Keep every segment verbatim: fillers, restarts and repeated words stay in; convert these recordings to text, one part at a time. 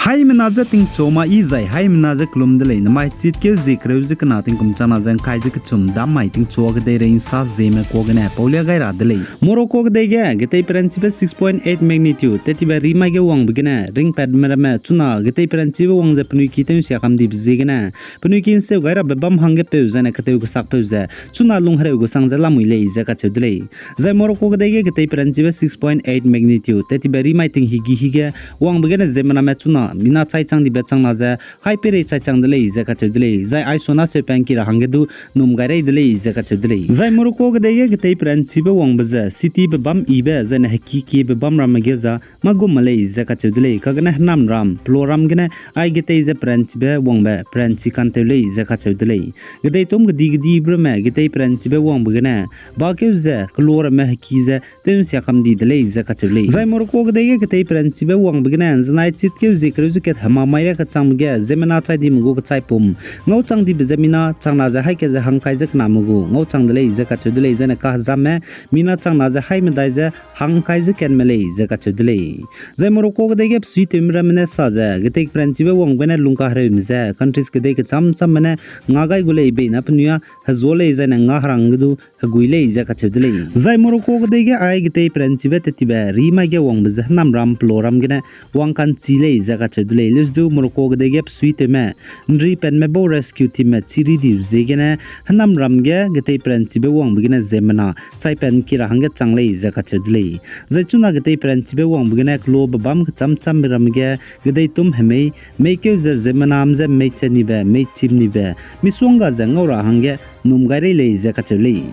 Haimena je tingchu ma i zai haimena je kelum de lei, namai chitkeu zie kereu ze kena tingkum changna ze ngkai ze kechum dam mai tingchua kedei rei nsa zieme kuâ gene paulia gai ra de lei. Morocco kedei ge getei peranchibe six point eight magnitude tettibe rimai ge wangbe gene ringpatme ramme chuna getei peranchibe wang ze penui ki tew nsia kam dibe ziegene penui ki nseu gai rabe bam hangge peu zaine ketew kesakpeu ze chuna lung hereu gu sang ze lamui lei ze kacheu de lei. Zai Morocco kedei ge getei peranchibe six point eight magnitude tettibe rimai tinghigi hige wangbe gene ziemmename chuna mina chai chang dibe changna ze hai peirei chai chang de lei ze kacheu de lei. Zai aisona seupa ngki ra hangge du num gai rei de lei ze kacheu de lei. Zai Morocco kedei ge getei peranchibe wangbe ze citybe bam yibe zaine heki kiebe bam ramme ge za mâ gum me lei ze kacheu de lei. Kagene hênamram peloram gene ai getei ze peranchibe wangbe peranchi kantew lei ze kacheu de lei. Gedeitum kedi kedibe ramme getei peranchibe wangbe gene bakeu ze kelo ramme heki ze tew nsia kam di de lei ze kacheu lei. Zai Morocco kedei ge getei peranchibe wangbe gene nzenai chitkeu zie kereu ze kat hema mairia kechangbe ge ziemmena chai dime gu kechaipum ngau chang dibe ze mina changna ze haî kat ze hangkai ze kename gu ngau chang de lei ze kacheu de lei. Zaine kahezamme mina changna ze haî medai ze hangkai ze katme lei ze kacheu de lei. Zai Morocco kedei ge besuitewme ramme ne sa ze getei peranchibe wangbe gene lungkahereume ze countries kedei kecham chamme ne nga gai gu lei, beina penui â hezua lei zaine nga herang ge du hegui lei ze kacheu de lei. Zai Morocco kedei ge ai getei peranchibe tettibe rimai ge wangbe ze hênamram peloram gene wang ka'nchi lei ze kacheu de lei. Leuse du Morocco kedei ge besuitewme nri penme bau rescue teamme chiri dibe ziegene hênamram ge getei peranchibe wangbe gene ziemmena chai pen ki ra hangge chang lei ze kacheu de lei. Zai chuna getei peranchibe wangbe gene kelobe bâm kecham chambe ramme ge gedeitum hemei, meikeu ze ziemmename je meiche nibe, meichim nibe, misongga ze ngau ra hangge num gai rei lei ze kacheu lei.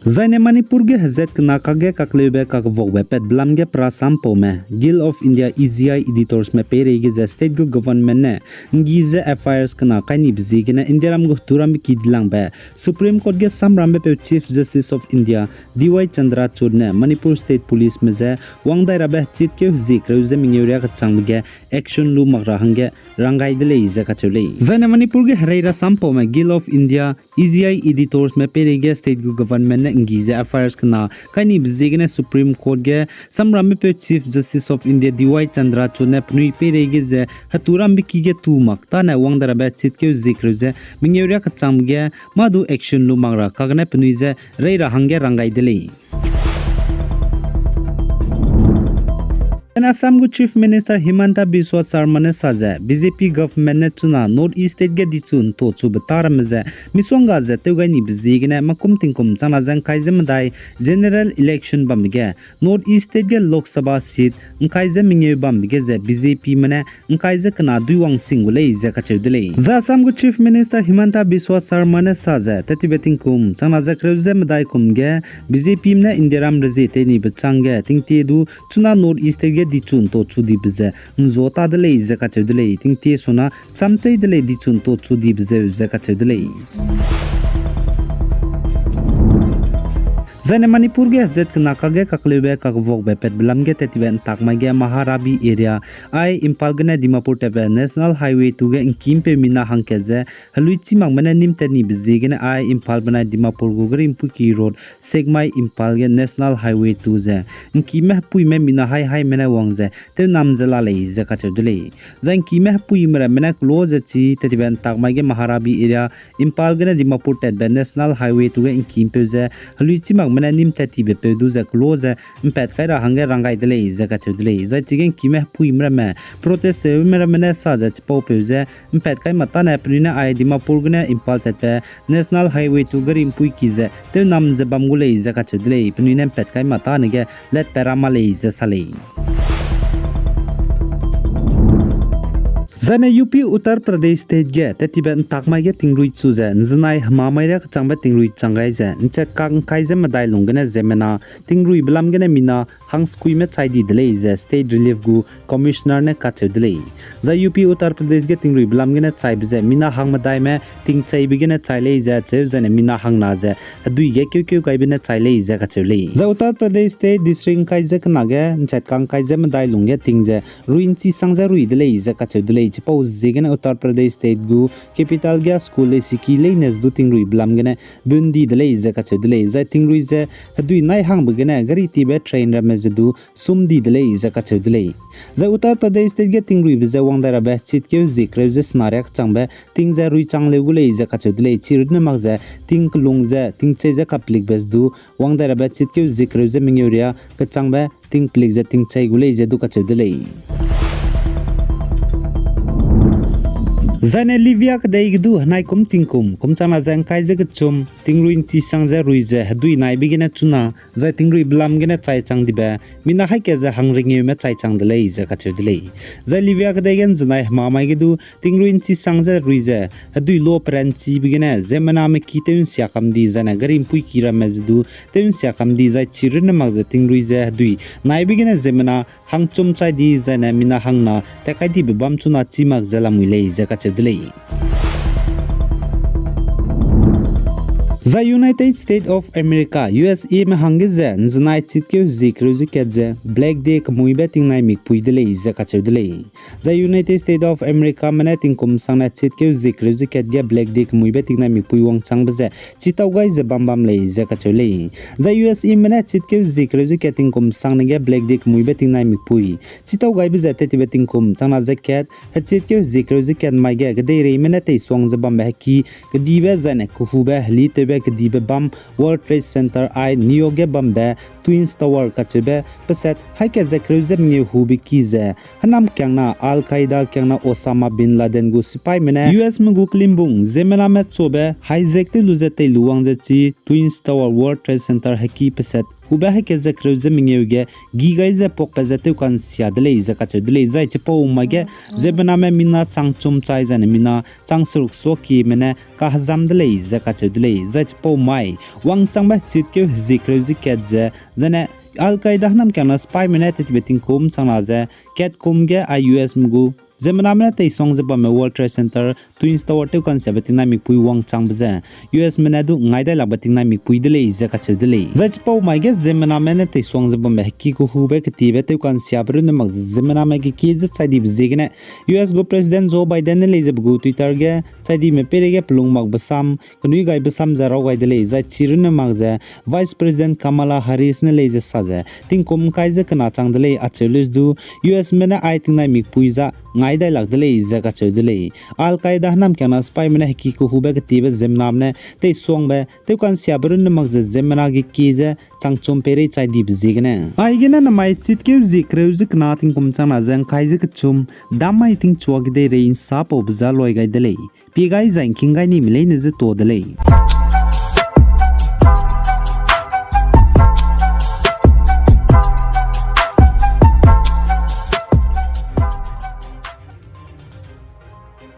Zaine Manipur ge hezat kena kakge kakleube kakvokbe patbe lam ge perasam paume Guild of India, E G I editorsme peireige ze state gu government ne nggi ze F I Rs kena kai nibe ziegene Indiaram gu heturambe ki dilangbe Supreme Court ge samrambe peu Chief Justice of India D Y Chandrachud ne Manipur State Policeme je wang dai rabe hechitkeu hezie kereu ze mengeu riâ kechangbe ge action lu mak ra hangge rang gai de lei ze kacheu lei. Zaine Manipur ge herei rasam paume Guild of India, E G I editorsme peireige state gu government ne nggi ze F I Rs kena kai nibe ziegene Supreme Court ge samrambe peu Chief Justice of India D Y Chandrachud ne penui peireige ze heturambe ki ge tu mak tâne wang dai rabe hechitkeu hezie kereu ze mengeu riâ kechangbe ge mâ du action lu mak ra kagene penui je rei ra hangge rang gai de lei. Zaine Assam gu Chief Minister Himanta Biswa Sarma ne sa ze B J P government ne chuna North East state ge dichu ntau chube tâ ramme ze misongga ze tew gai nibe ziegene makum tingkum changna ze ngkai ze medai general election bambe ge North East state ge Lok Sabha seat ngkai ze mengeu bambe ge ze B J Pme ne ngkai ze kena dui wang sing gu lei ze kacheu de lei. Zai Assam gu Chief Minister Himanta Biswa Sarma ne sa ze tettibe tingkum changna ze kereu ze medai kum ge B J Pme ne Indiaram rezie tei nibe chângge tingtie du chuna North East state ge dichu ntau chu dibe ze nzua ta de lei ze kacheu de lei. Tingtie suna chamchei de lei dichu ntau chu dibe zeu ze kacheu de lei. Zaine Manipur ge hezat kena kakge kakleube kakvokbe patbe lam ge tettibe ntak mai ge Maharabi area, ai Imphal gene Dimapur tatbe National Highway two ge ngkimpeu mina hangkat ze heluichi makme ne nîm tat nibe ziegene ai Imphal benai Dimapur gu gari mpuiki road Sekmai Imphal ge National Highway two ze ngkime hepuime mina hai haime ne wang ze tewnam ze la lei ze kacheu de lei. Zai ngkime hepuime ramme ne kelo ze chi tettibe ntak mai ge Maharabi area, Imphal gene Dimapur tatbe National Highway two ge ngkimpeu ze heluichi makme ne nîm tat tibe peu du ze kelo ze mpat kai ra hangge rang gai de lei ze kacheu de lei. Zai chige ngkime hepuime ramme protest seume ramme ne sa ze chipaupeu ze mpat kai mak tâne penui ne ai Dimapur gene Imphal tatbe National Highway two gari mpuiki ze tewnam ze bam gu lei ze kacheu de lei. Penui ne mpat kai mak tâne ge letpat ra ma lei ze sa lei. Zaine U P Uttar Pradesh state ge tettibe ntak mai ge tingrui chu ze nzenai hema mai riâ kechangbe tingrui chang gai ze nchat kak ngkai ze medai lung gene ziemmena tingruibe lam gene mina hangskuime chai di de lei ze State Relief gu Commissioner ne kacheu de lei. Zai U P Uttar Pradesh ge tingruibe lam gene chaibe ze mina hangmedaime tingcheibe gene chai lei ze cheu zaine mina hangna ze hedui ge keukeu gaibe ne chai lei ze kacheu lei. Zai Uttar Pradesh state district ngkai ze kena ge nchat kak ngkai ze medai lung ge ting ze rui nchi sang ze rui de lei ze kacheu de lei. Chipau ziegene Uttar Pradesh State gu capital ge school leisiki leine ze du tingrui belam gene bun di de lei ze kacheu de lei. Zai tingrui ze hedui nai hangbe gene gari tibe train ramme ze du sum di de lei ze kacheu de lei. Zai Uttar Pradesh State ge tingruibe ze wang dai rabe chitkeu zie kereu ze sena riak changbe ting ze rui chang leu gu lei ze kacheu de lei. Chirunne mak ze ting kelung ze tingchei ze kaplikbe ze du wang dai rabe chitkeu zie kereu ze mengeu ria kechangbe ting pelik ze tingchei gu lei ze du kacheu de lei. Zaine Libya kedei ge du henai kum tingkum, kum changna ze ngkai ze kechum, tingrui nchisang ze rui ze hedui naibe gene chuna, zai tingrui belam gene chai chang dibe, mina haika ze hangringeume chai chang de lei ze kacheu de lei. Zai Libya kedei ge nzenai hemamai ge du, tingrui nchisang ze rui ze, hedui lo peranchibe gene, ziemmename ki tew nsia kam di, zaine gari mpuiki ramme ze du, tew nsia kam di, zai chirunne mak ze tingrui ze hedui naibe gene ziemmena hangchum chai di, zaine mina hangna tat kai dibe bam chuna chî mak ze lamui lei ze kacheu de lei. Zai United States of America, U S A me hangge ze nzenai chitkeu zie kereu ze kat ze Black Day kemuibe tingnai mikpui de lei ze kacheu de lei. Zai United States of America me ne tingkum sangne chitkeu zie kereu ze kat ge Black Day kemuibe tingnai mikpui wangchangbe ze chitau gai ze bam bam lei ze kacheu lei. Zai U S A me ne chitkeu zie kereu ze kat tingkum sangne ge Black Day kemuibe tingnai mikpui chitau gaibe ze tettibe tingkum changna ze kat hechitkeu zie kereu ze kat mai ge kedeireime ne teisuang ze bambe heki kedibe zaine kehube helitewbe kedibe bam World Trade Center ai New York ge bambe Twin Tower kacheube peset haika ze kereu ze mengeu hube ki ze, henam kiangna Al Qaeda kiangna Osama bin Laden gu sipaime ne U S me gu kelimbung ziemmename chobe hijack tew lu ze tei lu wang ze chi Twin Tower World Trade Center heki peset hube haika ze kereu ze mengeu ge gi gai ze pakbe ze tewkansia de lei ze kacheu de lei. Zai chipau mai ge ziemmename mina chang chum chai zaine mina chang seruk suakieme ne kahezam de lei ze kacheu de lei. Zai chipau mai wangchangbe chitkeu hezie kereu ze kat ze, zaine Al Qaeda henam kiangna sipaime ne tettibe tingkum changna ze kat kum ge ai U S me gu ziemmename ne teisuang ze bamme World Trade Center Twin Tower tewkansiabe tingnai mikpui wangchangbe ze U S me ne du ngai dai lakbe tingnai mikpui de lei ze kacheu de lei. Zai chipau mai ge ziemmename ne teisuang ze bamme heki kehube ketibe tewkansiabe runne mak ze ziemmename ge kie ze chai dibe ziegene U S gu President Joe Biden ne lei ze pe gu Twitter ge chai dime peireige pelung makbe sam kenui gaibe sam ze raw gai de lei. Zai chirunne mak ze Vice President Kamala Harris ne lei ze sa ze tingkum kai ze kena chang de lei acheu lei du U S me ne ai tingnai mikpui za ngai dai lak de lei ze kacheu de lei. Al Qaeda henam kiangna sipaime ne heki kehube ketibe ziemmename ne teisuangbe tewkansiabe runne mak ze ziemmena ge kie ze chang chum peirei chai dibe ziegene. Aigene namai chitkeu zie kereu ze kena tingkum changna ze ngkai ze kechum, dam mai tingchua kedeirei nsa paube za loi gai de lei. Pie gai zai ngking gai nime leine ze to de lei.